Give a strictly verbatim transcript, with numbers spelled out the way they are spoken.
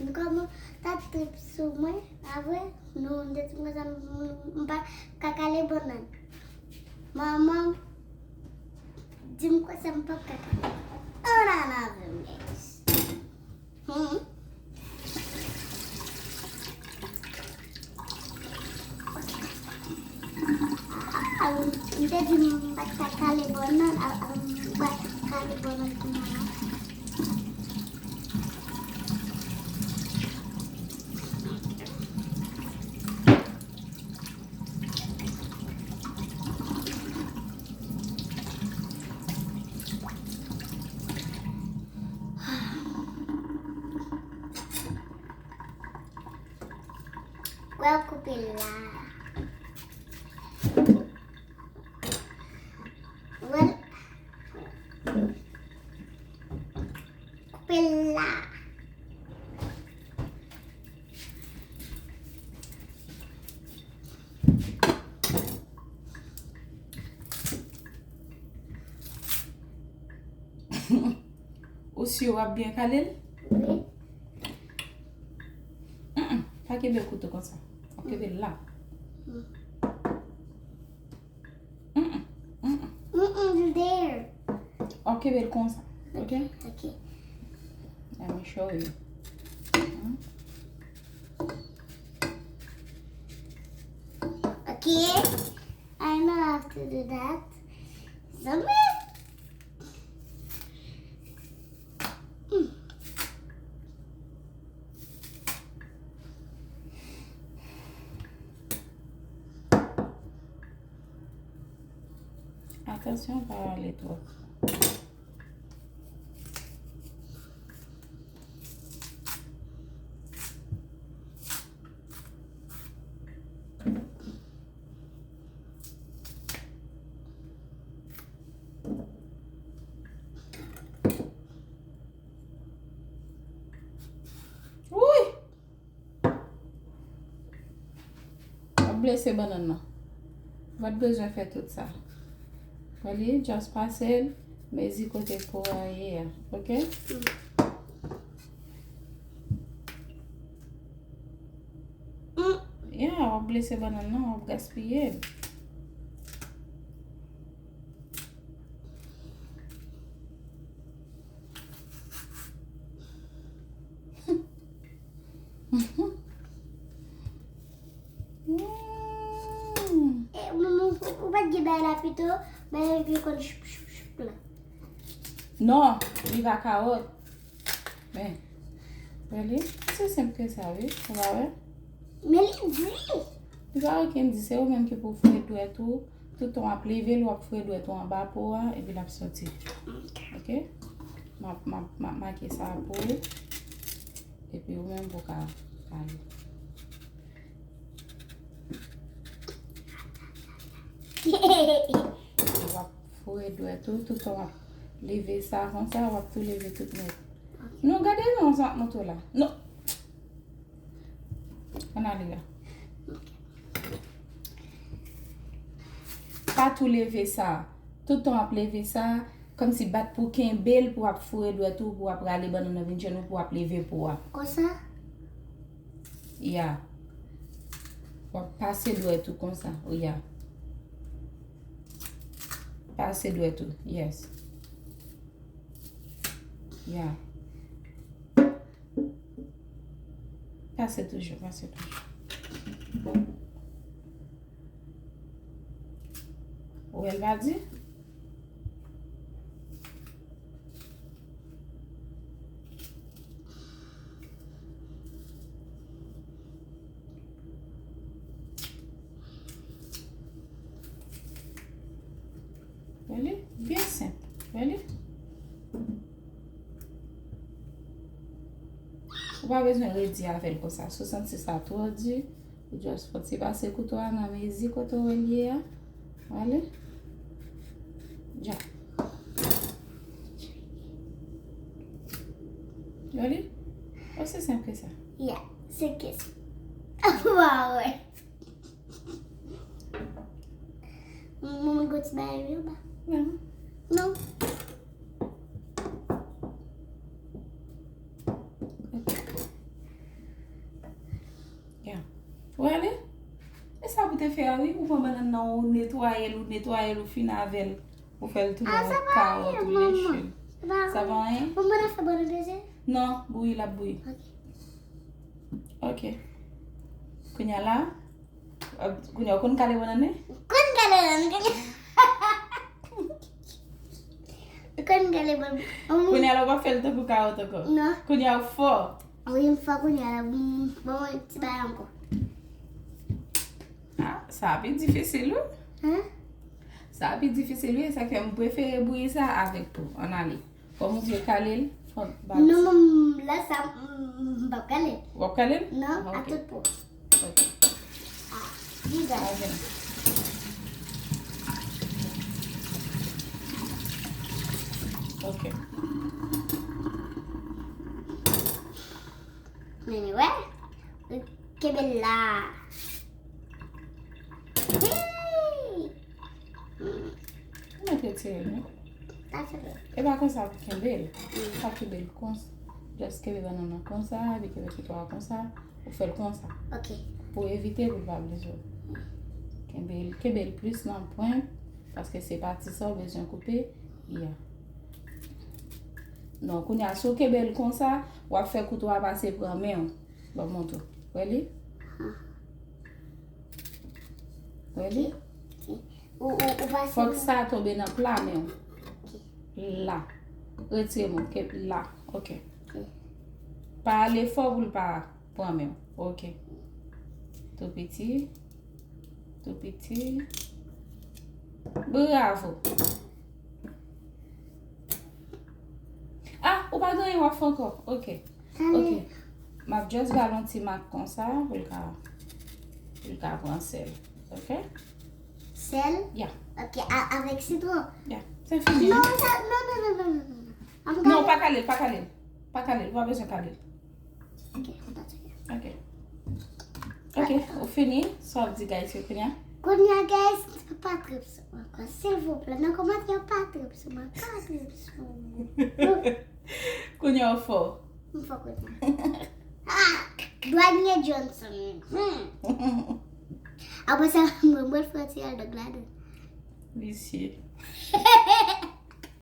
Nou kòman ta trip sou mwen, pa vre? Nou, m te di konsa, m, m, m pa ka kale bannann. Manman m di m konsa m p ap ka kale. Ann al avè m, guys. Hmm. Ah, m te di m pa t ka kale bannann, ah, ah, m pa t ka kale bannann pou mwen. Well, koupe la. Well, koupe la. Ou si w ap byen kale l? Wi. Mm, mm, pa kenbe kouto konsa. W ap kenbe l la. Mm. Mm, mm, mm, mm. Mm, mm, there. W ap kenbe l konsa, ok? Ok. Let me show you. Mm. Ok. I know how to do that. Zanmi. Atansyon, pa rale twòp. Wouy! W ap blese bannann nan. W pa t bezwen fè tout sa. Wè li, just pase l, mezi kote po a ye a, ok? Mm. Yeah, w ap blese bannann nan, w ap gaspiye l. Mm. E, manman, ou, ou pa t gen bagay la pito, bagay ki konn choup, choup, choup la. Non, li pa kawòt. Men, wè li, se senp ke sa, wi, ou pa wè? Men li di. Li pa okenn di, se ou menm ki pou fouye dwèt ou, toutan w ap leve l, w ap fouye dwèt ou anba po a, epi l ap soti. Ok? M ap, m ap, m ap make sa pou ou. Epi ou menm pou ka kale. W ap foure dwèt ou, toutan w ap leve sa konsa, w ap tou leve tout nèt. Non, gade non, sa ap monte w la. Non. Ann ale la. Pa tou leve sa. Toutan w ap leve sa, kòmsi bat pou kenbe l, pou w ap foure dwèt ou, pou w ap rale bannann nan vin jwenn ou, pou w ap leve po a. Konsa? Ya. W ap pase dwèt ou konsa. Ya. Pase dwèt ou. Yes. Ya. Pase toujou, pase toujou. Ou wè l pa di? Wè li? Byen senp. Wè li? Ou pa bezwen redi avè l konsa. Si w santi sa twò di, ou just fè ti pase kouto a nan mezi kote w wè l ye a. Wè li? Dja. Wè li? Osi senp ke sa. Yeah, se ke sa. Waw, wè. Mwen, mwen gòt bagay yo ba. Non. Non. Ok. Ou ale? E sa pou te fè a, wi. Ou pran bannann nan, ou netwaye l, ou netwaye l, ou fin avè l. Ou fè l tounen yon kawòt, ou leche l. Sa pa anyen? Manman, n ap fè bannann peze? Non, bouyi l ap bouyi. Ok. Ok. Kounye a la, kounye a ou konn kale bannann, wi? Konn kale bannann, kounye a. Konn kale bannann. Kounye a la ou pa fè l tankou kawòt ankò. Non. Kounye a ou fò. Wi, m fò kounye a la. Bon, bon, ti bagay ankò. Ah, sa a pi difisil, wi. Hein? Sa a pi difisil, wi. Sa fè m prefere bouyi sa avèk po. Ann ale. Kòm ou vle kale l, fò n bat. Non, manman, la sa, m, m p ap kale l. W ap kale l? Non, a tout po. Ok. Ah, vizaj. Ok. Ok. Men, wè. Kenbe l la. Hey! Mwen te tire l, non? Pa tire. E pa konsa pou kenbe l. Pa kenbe l konsa. Just kenbe bannann nan konsa, epi kenbe kouto a konsa. Ou fè l konsa. Ok. Pou evite pou l pa blize w. Kenbe l, kenbe l plis nan pwent, paske se pati sa w bezwen koupe. Ya. Non, kounye a, si w kenbe l konsa, w ap fè kouto a pase pran men w. Ban m montre w. Wè li? Wè li? Ok. Ou, ou, ou pase. Fòk sa tonbe nan pla men w. Ok. La. Retire men w. Ke la. Ok. Ok. Pa ale fò pou l pa pran men w. Ok. Tou piti. Tou piti. Bravo. Ah, ou pa gen anyen w ap fè ankò. Ok. Ok. M ap just ba l yon ti mak konsa pou l ka, pou l ka pran sèl. Ok? Sèl? Ya. Ok, a, avèk sitwon? Ya. Se fini. Non, sa, non, non, non, non, non, non. Non, pa kale l, pa kale l. Pa kale l, ou pa bezwen kale l. Ok, kontan se. Ok. Ok, ou fini? Sa w ap di guys yo kounye a? Kounye a, guys, pa trip sou mwen ankò. Silvouplè, nan kòmantè yo, pa trip sou mwen. Pa trip sou mwen. Kounye a w fò. M fò kounye a. Ah! Dwanye Johnson. Hmm. Apre sa, mwen, mwen fè ti aldog ladan. Visye.